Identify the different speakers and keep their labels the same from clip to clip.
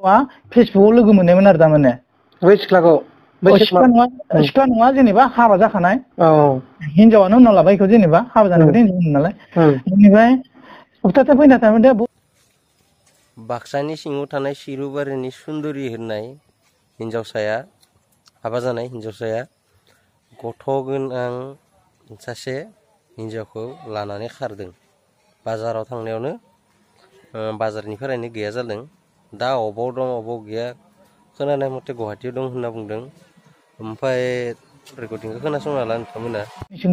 Speaker 1: हिनजावा फेसबुकआव लोगो मोननायमोन आरो थारमाने
Speaker 2: बै सिख्लाखौ
Speaker 1: सिख्ला नङा जेनेबा हाबा जाखानाय हिनजावानो उनाव लाबाय बेखौ जेनेबा हाबा जानायखौ हिनजाव नालाय बेनिफ्राय हप्तासे फैना थारमाने
Speaker 3: बाक्सानि सिङाव थानाय सिरुबारिनि सुन्दुरि होननाय हिनजावसाया हाबा जानाय हिनजावसाया गथ' गोनां सासे हिनजावखौ लानानै खारदों बाजाराव थांनायावनो बाजारनिफ्रायनो गैया जादों दा अबाव दं अबाव गैया खोनानाय मथे गुवाहाटियाव दं होनना बुंदों ओमफ्राय रेकर्डिंखौ खोनासंना ला नोंथांमोना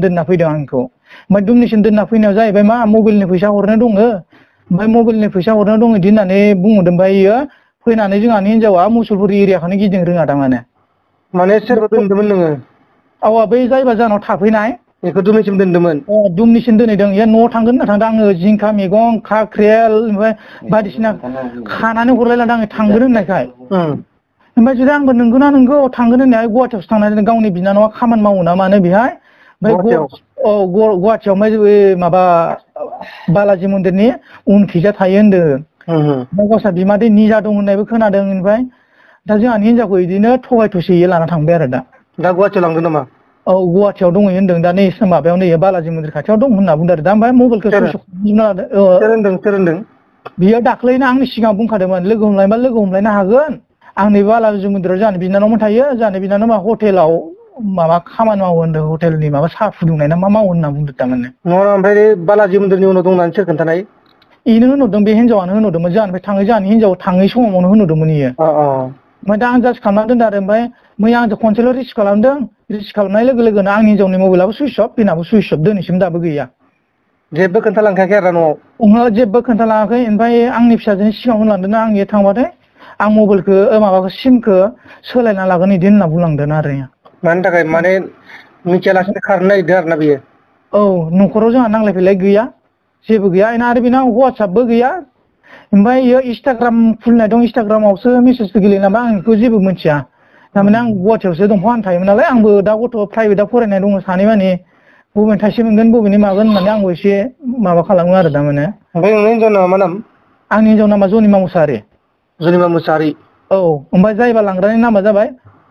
Speaker 1: दोनना फैदों आंखौ ओमफ्राय दुमनिसिम दोनना फैनायाव जाहैबाय मा मबाइलनि फैसा हरनो दङ ओमफ्राय मबाइलनि फैसा हरनो दङ बिदि होननानै बुंहरदों ओमफ्राय इयो फैनानै जोंहानि हिनजावा मुसुलपुर एरियाखौनो गिदिंनो रोङा थारमाने
Speaker 2: माने सोरबा दोनदोंमोन नोङो
Speaker 1: औ बै जायबा जानाव थाफैनाय
Speaker 2: बेखौ दुमनिसिम दोनदोंमोन
Speaker 1: दुमनिसिम दोनहैदों इयो न'आव थांगोन होनना थांदों आङो जिंखा मैगं काक्रेल ओमफ्राय बायदिसिना खानानै हरलायलांदों आङो थांगोन होननायखाय ओमफ्राय जुदि आंबो नंगौना नंगौ थांगोन होननाय गुवाहाटियावसो थांनानै गावनि बिनानावा खामानि मावो ना मानो बेहाय गुवाहाटियाव ओमफ्राय माबा बालाजि मन्दिरनि उनखैजा थायो होनदों ओमफ्राय गावसा बिमादै निजा दं होननायबो खोनादों ओमफ्राय दा जोंहानि हिनजावखौ बिदिनो थगाय थसियै लाना थांबाय आरो
Speaker 2: दा गुवाहाटियाव लांदों नामा
Speaker 1: औ गुवाहाटियाव दङ होनदों दा नै माबायावनो बालाजि मन्दिर खाथियाव दं होनना बुंदों आरो दा ओमफ्राय मबाइलखौ
Speaker 2: सोर होनदों
Speaker 1: बियो दाख्लैनो आंनि सिगाङाव बुंखादोंमोन लोगो हमलायबा लोगो हमलायनो हागोन आंनि बालाजि मन्दिराव जोंहानि बिनानावमोन थायो जोंहानि बिनानावा हटेलाव माबा खामानि मावो होनदों हटेलनि माबा साहा फुदुंनाय ना मा मावो होनना बुंदों थारमाने
Speaker 2: ओमफ्राय बालाजि मन्दिरनि उनाव दं होननानै सोर खोन्थानाय
Speaker 1: इनो होनहरदों बे हिनजावानो होनहरदोंमोन जोंहानिफ्राय थाङै जोंहानि हिनजाव थाङै समावनो होनहरदोंमोन इयो ओमफ्राय दा आं जास्ट खालामना दोनदों आरो ओमफ्राय मैया आंजों खनसेल' रिसिभ खालामदों रिसिभ खालामनाय लोगो लोगोनो आंनि हिनजावनि मबाइलाबो सुइस अफ बेनाबो सुइस अफ दिनैसिम दाबो गैया
Speaker 2: जेबो खोन्थालांखायाखै आरो न'आव
Speaker 1: ओहो जेबो खोन्थालाङाखै ओमफ्राय आंनि फिसाजोनि सिगाङाव होनलांदों आं इयो थांबाथाय आं मबाइलखौ माबाखौ सिमखौ सोलायना लागोन बिदि होनना बुंलांदों आरो
Speaker 2: मानि थाखाय माने मिथियालासिनो खारनो नागिरदों आरोना बियो
Speaker 1: औ न'खराव जोंहा नांलाय फैलाय गैया जेबो गैया आरो बेना वाट्सएपबो गैया ओमफ्राय इयो इन्सटाग्राम खुलिनाय दं इन्सटाग्रामावसो मेसेजबो गेलेयो नामा आं बेखौ जेबो मिथिया थारमाने आं गुवाहाटियावसो दंफां आं थायोमोन नालाय आंबो दा गथ' प्राइभेटआव फरायनाय दङ सानै माने बबेनि थाइसे मोनगोन बबेनि मागोन होननानै आंबो एसे माबा खालामो आरो थारमाने
Speaker 2: ओमफ्राय नोंनि हिनजावनि नामा मा नाम
Speaker 1: आंनि हिनजाव नामा जनिमा मुसाहारि
Speaker 2: जनिमा मुसाहारि
Speaker 1: औ ओमफ्राय जायबा लांग्रानि नामा जाबाय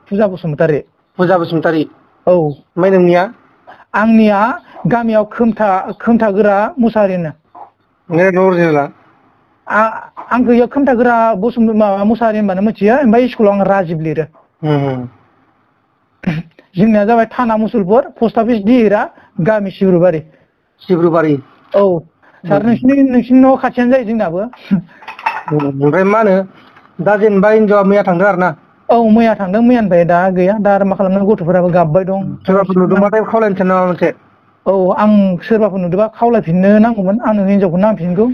Speaker 1: फुजा बसुमतारि
Speaker 2: औ ओमफ्राय नोंनिया
Speaker 1: आंनिया गामियाव खोमथागोरा मुसाहारि होनो आंखौ इयो खोमथागोरा माबा मुसाहारि होनबानो मिथियो ओमफ्राय स्कुलाव आं राजिब लिरो जोंनिया जाबाय थाना मुसुलपुर पस्ट अफिस दिहिरा गामि सिब्रुबारि औ सार नोंसिनि न' खाथियानो जायो जोंनाबो
Speaker 2: ओमफ्राय मा होनो दा जेनेबा हिनजावा मैया थांदों आरो ना
Speaker 1: औ मैया थांदों मैयानिफ्राय दा गैया दा आरो मा खालामनो गथ'फोराबो गाबबाय दं
Speaker 2: सोरबाफोर नुदोंबाथाय खावलायनोसै नामा मोनसे
Speaker 1: औ आं सोरबाफोर नुदोंबा खावलायफिननो नांगौमोन आंनो हिनजावखौ नांफिनगौ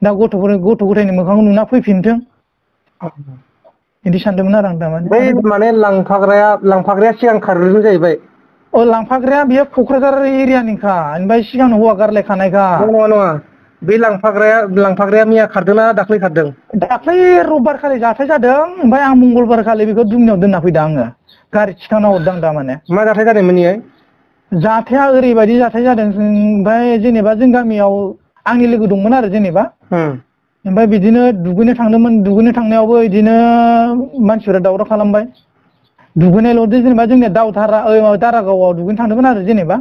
Speaker 1: दा गथ' गथायनि मोखांखौ नुना फैफिनथों बिदि सानदोंमोन आरो आं थारमाने
Speaker 2: बै माने लांफाग्राया सिगां खारग्रोदों जाहैबाय
Speaker 1: अ लांफाग्राया बेयो क'क्राझार एरियानिखा ओमफ्राय सिगांनो हौवा गारलायखानायखा
Speaker 2: नङा बे लांफाग्राया मैया खारदोंना दाख्लै खारदों
Speaker 1: दाख्लै रबिबार खालि जाथाय जादों ओमफ्राय आं मंगलबार खालि बेखौ दुमनियाव दोनना फैदों आङो गारि थिखांना हरदों आं थारमाने
Speaker 2: मा जाथाय जादोंमोन इयो
Speaker 1: जाथाया ओरैबायदि जाथाय जादों ओमफ्राय जेनेबा जों गामियाव आंनि लोगो दंमोन आरो जेनेबा ओमफ्राय बिदिनो दुगैनो थांदोंमोन दुगैनो थांनायावबो बिदिनो मानसिफोरा दावराव खालामबाय दुगैनायल'दि जेनेबा जोंनिया दारागावआव दुगैनो थांदोंमोन आरो जेनेबा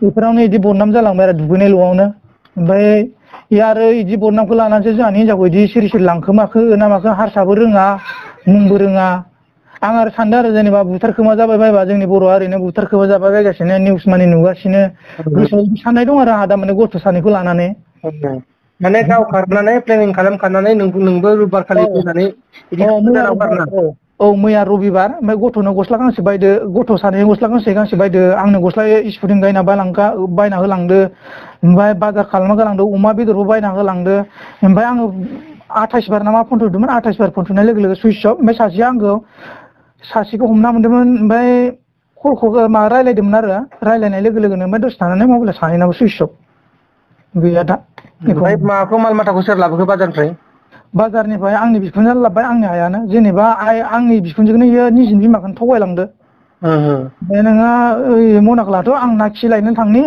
Speaker 1: बेफोरावनो बिदि बदनाम जालांबाय आरो दुगैनायल'आवनो ओमफ्राय आरो बिदि बदनामखौ लानानैसो जोंहानि हिनजावखौ बिदि सिरि सिरि लांखोमाखो ना माखो हारसाबो रोङा मुंबो रोङा आं आरो सानदों आरो जेनेबा बुथारखोमा जाबाय बायबा जोंनि बर'आ ओरैनो बुथारखोमा जाबाय बायगासिनो निउस मानि नुगासिनो गोसोआव साननाय दं आरो आंहा दा माने गथ' सानैखौ लानानै
Speaker 2: माने गाव खारनानै प्लेनिं खालामखानानै नोंबो रबिबार खालि फैनानै
Speaker 1: मैया रबिबार ओमफ्राय गथ'नो गस्ला गांसे बायदो गथ' सानैनि गस्ला गांसे बायदो आंनो गस्ला स्पुथिं बायना होलांदो ओमफ्राय बाजार खालामना गालांदो अमा बेदरबो बायना होलांदो ओमफ्राय आङो 28 बार ना मा फन थुदोंमोन 28 बार फन थुनाय लोगो लोगो सुइस अफ ओमफ्राय सासेखौ हमना मोन्दोंमोन ओमफ्राय कलखौ रायलायदोंमोन आरो रायलायनाय लोगो लोगोनो ओमफ्राय दसे थानानै मबाइला सानैनाबो सुइस अफ गैया दा
Speaker 2: ओमफ्राय माखौ माल माथाखौ सोर लाबोखो
Speaker 1: बाजारनिफ्राय आंनि बिखुनजोआनो लाबोबाय आंनि आइयानो जेनेबा आंनि बिखुनजोखौनो इयो निजिनि बिमाखौनो थगायलांदो ओमफ्राय नोङो ओइ मनाखौ लाथ' आं ना खिलायनो थांनि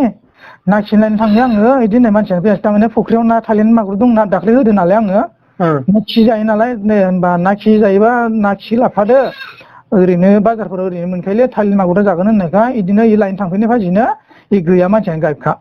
Speaker 1: आङो बिदि होननाय मानसियानो फैयासै थारमाने फुख्रियाव ना थाइलेण्ड मागुर दं ना दाख्लै होदो नालाय आङो ना खि जायो नालाय होनबा ना खि जायोबा ना खि लाफादो ओरैनो बाजारफोराव ओरैनो मोनखायोलै थालिर मागुरा जागोन होननायखाय इदिनो इ लायनो थांफैनाय फाजिनो इ गैया मानसियानो गायखा